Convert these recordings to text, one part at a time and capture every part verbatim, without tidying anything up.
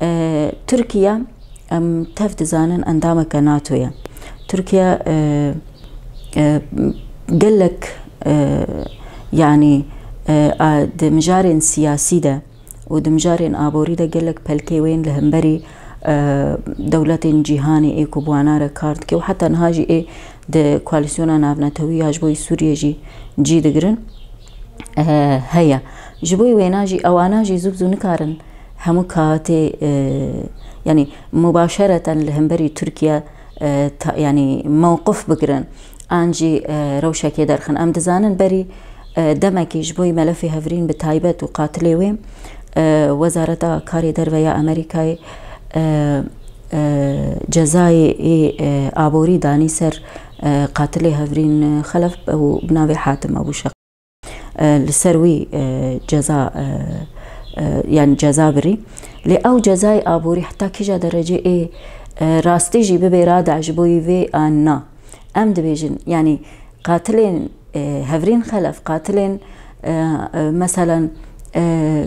E, Tirkiye, em tev dizanin, endameke NATO ye. Tirkiye, e, e, gelek, e, yanî, e, a, di mijarên siyasî de û di mijarên aborî de gelek pelkê wên li hemberî, e, dewletên cîhanê ê ku bi wana re kar dike û heta niha jî ê di koalîsyona navnetewî ya ji bo Sûriyê jî cî digirin, e, heye. Ji bo wêna jî, ewana jî zû bi zû nikarin hemû katê, e, yanî mubaşereten li hemberî Tirkiye, e, ta-, yanî mewqif bigirin, an jî, e, rewşekê derxin. Em dizanin berî, e, demekî ji bo melefê Hevrîn bi taybet û qatilê wê, e, Wezareta Karê Derve ya Amerîkayê, e, e, cezayê ê, e, aborî danî ser, e, qatilê Hevrîn Xelef û bi navê Hatim Ebû Şeq. E, li ser wî, e, ceza, e, e, yanî ceza birî. Lê ew cezayê aborî heta kîja derecê ê, e, rastî jî bibê radeh ji bo yî vê an na? Em dibêjin, yanî qatilên, e, Hevrîn Xelef, qatilên, e, e, meselen, e,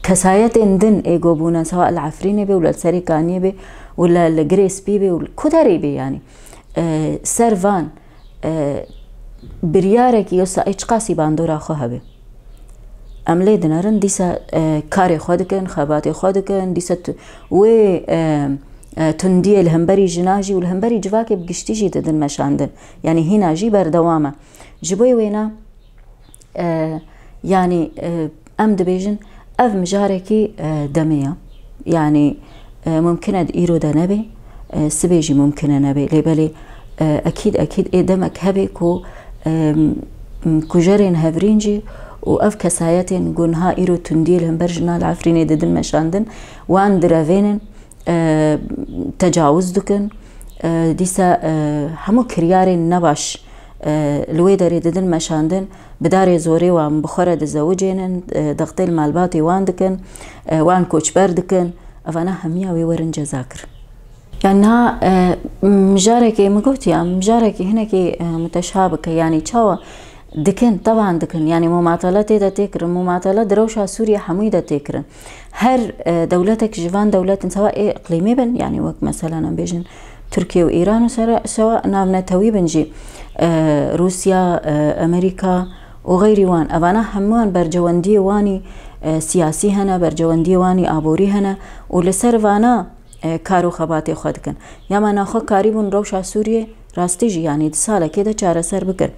kesayetên din ê ku bûne, sewa li Efrînê be û li Serê Kaniyê be û li, li Girê Spî be û li ku derê be, yanî, e, ser van, e, biryarekî wisa ê çiqasî bandora xwe hebe. Em lê dinerin, dîsa, e, karê xwe dikin, xebatê xwe dikin, dîsa tu-, wê, e, e, tundiyê li hemberî jina jî û li hemberî civakê bi giştî jî didin meşandin. Yanî hîna jî berdewam e. Ji bo wêna, e, yanî, e, em dibêjin, ev mijarekî, e, demê ye. Yanî, e, mumkin e di îro de nebe, e, sibê jî mumkin e nebe. Lê belê, e, ekîd, ekîd ê demek hebe ku, e, m-, kujerên Hevrîn jî û ev kesayetên ku niha îro tundiyê li hember jina li Efrînê didin meşandin, wan direvênin, e, tecawuz dikin. E, dîsa, e, hemû kiryarên nebaş, e, li wê derê didin meşandin, bi darê zorê wan bi xwe re dizewicênin, e, dextê li malbatê wan dikin, e, wan koçber dikin. Evana hemiya wê werin ceza kirin. Yani niha, e, mijarekê min gotiya, mijarekê hinekî, e, muteşabik e. Yani çawa dikin, teban dikin. Yani mumatele tê de tê kirin. Mumatele di rewşa Sûriye hemûyî de tê kirin. Her, e, dewletek ji van dewletin, sewa ê iqlîmî bin, yani wek mesela em bêjin Tirkiye û Îran û sere-, sewa navnetewî bin jî, e, Rûsya, e, Amerîka û xeyrî wan. Evana hemûyan bercewendiyê wanî, e, siyasî hene, bercewendiyê wanî aborî hene û li ser vana, e, kar û xebatê xwe dikin. Ya me naxwe karîbûn rewşa Sûriyê rastî jî, yanî di salekê de çareser bikin.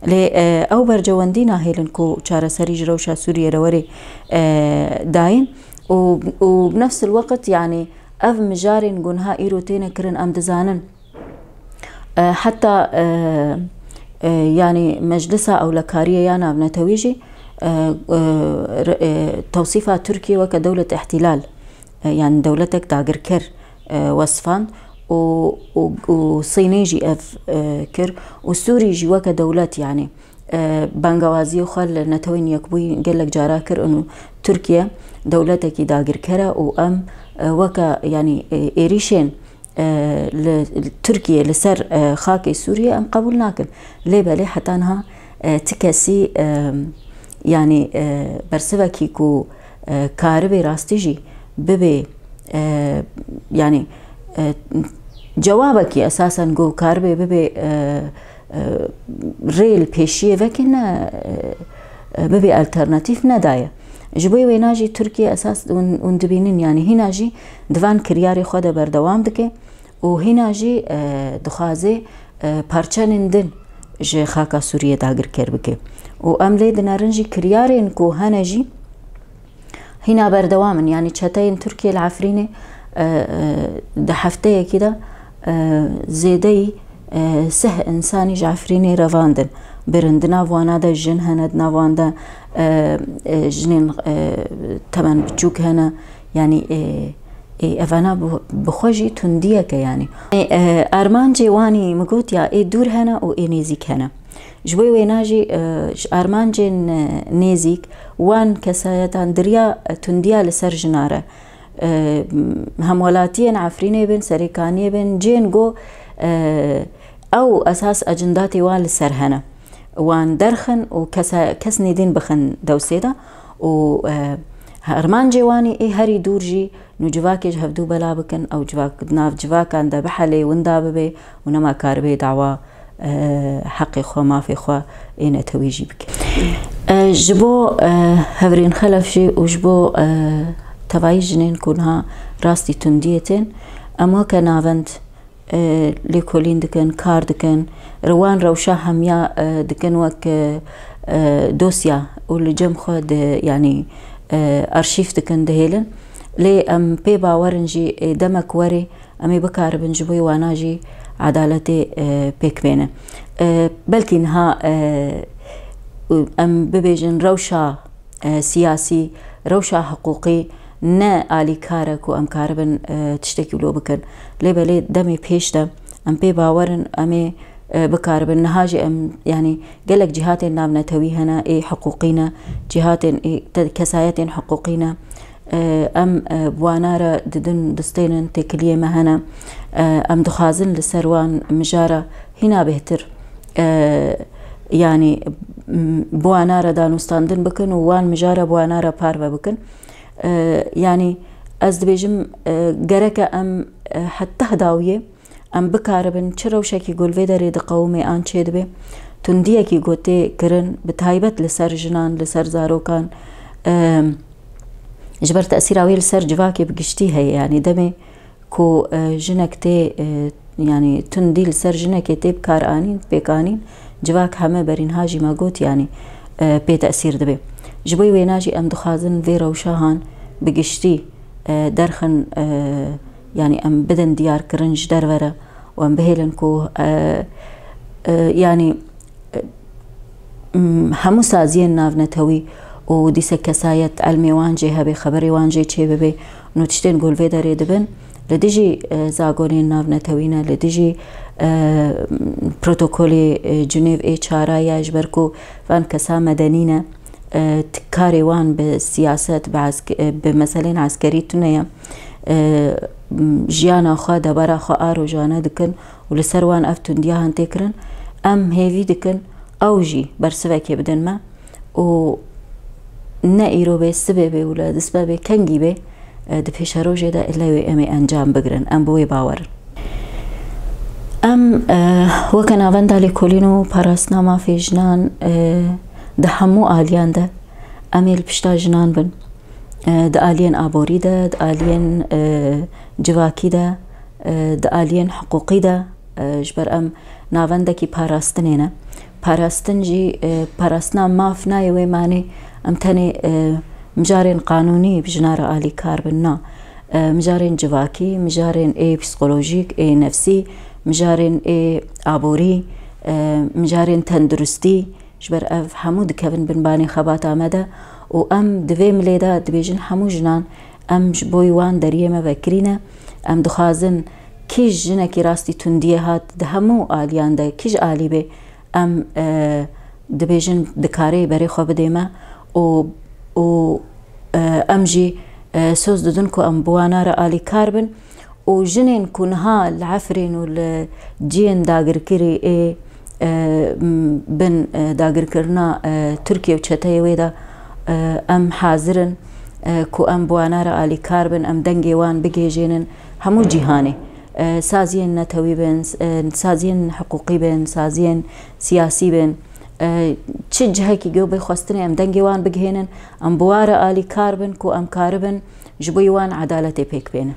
Lê, e, ew bercewendî nahêlin ku çareserî ji rewşa Sûriyê re werê, e, dayîn û, û bi nefs el-weqt, yanî ev mijarên ku niha îro têne kirin, em dizanin, e, heta, e, e, yanî Meclisa Ewlekariyê ya Navnetewî jî, e, e, re-, e, tewsîfa Tirkiye weke dewlet îhtîlal, e, yani dewletek dagirker, e, wesfand û, û, û Sînê jî ev, e, kir û Sûrî jî weke dewlet, yani, e, bangewaziyê xwe li Netewên Yekbûyî gelek cara kir û Tirkiye dewletekî dagirker e û em, e, weke, yani, e, êrîşên, e, li, li Tirkiye li ser, e, xakê Sûriye em qebûl nakin. Lê belê heta niha, e, ti kesî, e, yani, e, bersivekî ku, e, karibê rastî jî bibê, e, yani, e, cewabekî esasen ku karibê bibê, e, e, rê li pêşiyê vekî ne, e, e, bibê alternatîf nedaye. Ji bo wêna jî Tirkiye esas hûn, hûn dibînin, yani hîna jî di van kiryarê xwe de berdewam dike û hîna jî, e, dixwaze, e, parçenên din ji xaka Sûriyê dagirker bike. Û em lê dinerin jî kiryarên ku hene jî hîna berdewam in. Yani çeteyên Tirkiye li Efrînê, e, e, di hefteyekî de, e, zêdeyî, e, sih insanî ji Efrînê revandin. Birin, di nav wana de jin hene, di nav wan de, e, e, jinên, e, temen biçûk hene. Yani, e, e, evana bi, bi xwe jî tundiyek e yani. E, e, armancê wanî min gotiya ê dûr hene û ê nêzîk hene. Ji bo wêna jî, e, ji armancên, e, nêzîk wan kesayetan diriya, e, tundiya li ser jina re. E, hemwelatiyên Efrînê bin, Serêkaniyê bin, cihên ku, e, ew esas ecindatê wan li ser hene. Wan derxin û kesa-, kes nêdîn bixin dewsê de û, e, Armancê wan ê herî dûr jî nû civakê ji hevdû bela bikin, ew civak, nav civakan de bihelê, winda bibe û nema karibê dawa, e, heqê xwe, mafê xwe ê netewî jî bike. E, ji bo, e, Hevrên Xelef jî û ji bo, e, tevayî jinên ku niha rastî tundiyê tên, em weke navend e, lêkolîn dikin, kar dikin, re-, wan rewşa hemiya, e, dikin wek, e, e, dosya û li cem xwe di, yanî, e, arşîv dikin, dihêlin. Lê em pê bawer in jî, e, demek werê em ê bikaribin ji bo wana jî edaletê, e, pêk bêne. E, belkî niha, e, em bibêjin rewşa e, siyasî, rewşa hiqûqî ne alîkar e ku em karibin, e, tiştekî wilo bikin. Lê belê demê pêş de em pê bawer in, em ê, e, bikaribin. Niha jî em, yanî gelek cîhatên navnetewî hene, ê hiqûqî ne, cîhatên ê te-, kesayetên hiqûqî ne. E, em, e, bi wana re didin, distênin, têkiliyê me hene. E, em dixwazin li ser wan mijara hîna bêhtir, e, yanî, m, bi wana re danûstandin bikin û wan mijara bi wana re parve bikin. E, yanî ez dibêjim, e, gereke em, e, heta dawiyê em bikaribin çi rewşekî ku li vê derê diqewimê an çêdibe, tundiyekî ku tê kirin, bi taybet li ser jinan, li ser zarokan, e, ji ber tesîra wê li ser civakê bi giştî heye. Yanî demê ku, e, jinek tê, e, yanî tundî li ser jinekê tê bikaranîn, pêkanîn, civak heme berînha jî me got, yanî, e, pê tesîr dibe. Ji bo wêna jî em dixwazin vê rewşa han bi giştî, e, derxin, e, yanî em bidin diyarkirin ji derve re û em bihêlin ku, e, e, yanî, e, m, hemû saziyên navnetewî û dîse kesayet, elmê wan jê hebe, xeberê wan jê çêbibe, nû tiştên ku li vê derê dibin, li dijî, e, zagonên navnetewî ne, li dijî, e, protokolê, e, Cinêv ê çara ye, ji ber ku van kesa medenî ne, e, t-, karê wan bi siyaset, bi esk-, e, bi meselên eskerî tune ye. E, m, jiyana xwe, debara xwe a rojane dikin û li ser wan ev tundiya han tê kirin. Em hêvî dikin ew jî bersivekê bidin me û ne îro bê, sibê bê û li distbe bê, kengî bê, e, di pêşerojê de lewê em ê encam bigirin. Em bi wê bawer in. Em, e, weke Navenda Lêkolîn û Parastina Mafê Jinan, e, di hemû aliyan de em ê li pişta jinan bin. E, di aliyên aborî de, di aliyên, e, civakî de, e, di aliyên hiqûqî de, e, ji ber em navendekî parastinê ne. Parastin jî, e, parastina maf nayê wê manê em tenê, e, mijarên qanûnî bi jina re alîkar bin, na. E, mijarên civakî, mijarên ê psîkolojîk, ê nefsî, mijarên ê aborî, e, mijarên tenduristî, ji ber ev hemû dikevin bin banê xebata me de û em di vê milê de dibêjin hemû jinan em ji bo wan deriyê me vekirî ne. Em dixwazin kîj jinekî rastî tundiyê hat di hemû aliyan de, kîj alî bê, em, e, dibêjin dikarê berê xwe bidê me û, û, e, em jî, e, soz didin ku em bi wana re alîkar bin û jinên ku niha li Efrîn û li ciyên dagirkirî ê, e, m, bin, e, dagirkirina, e, Tirkiye û çeteyê wê de, e, em hazir in, e, ku em bi wana re alîkar bin, em dengê wan bigihêjênin hemû cîhanê. E, saziyên netewî bin, e, saziyên hiqûqî bin, saziyên siyasî bin, e, çi cihekî ku bê xwestinê em dengê wan bigihênin, em bi wa re alîkar bin ku em karibin ji bo wan edaletê pêk bênin.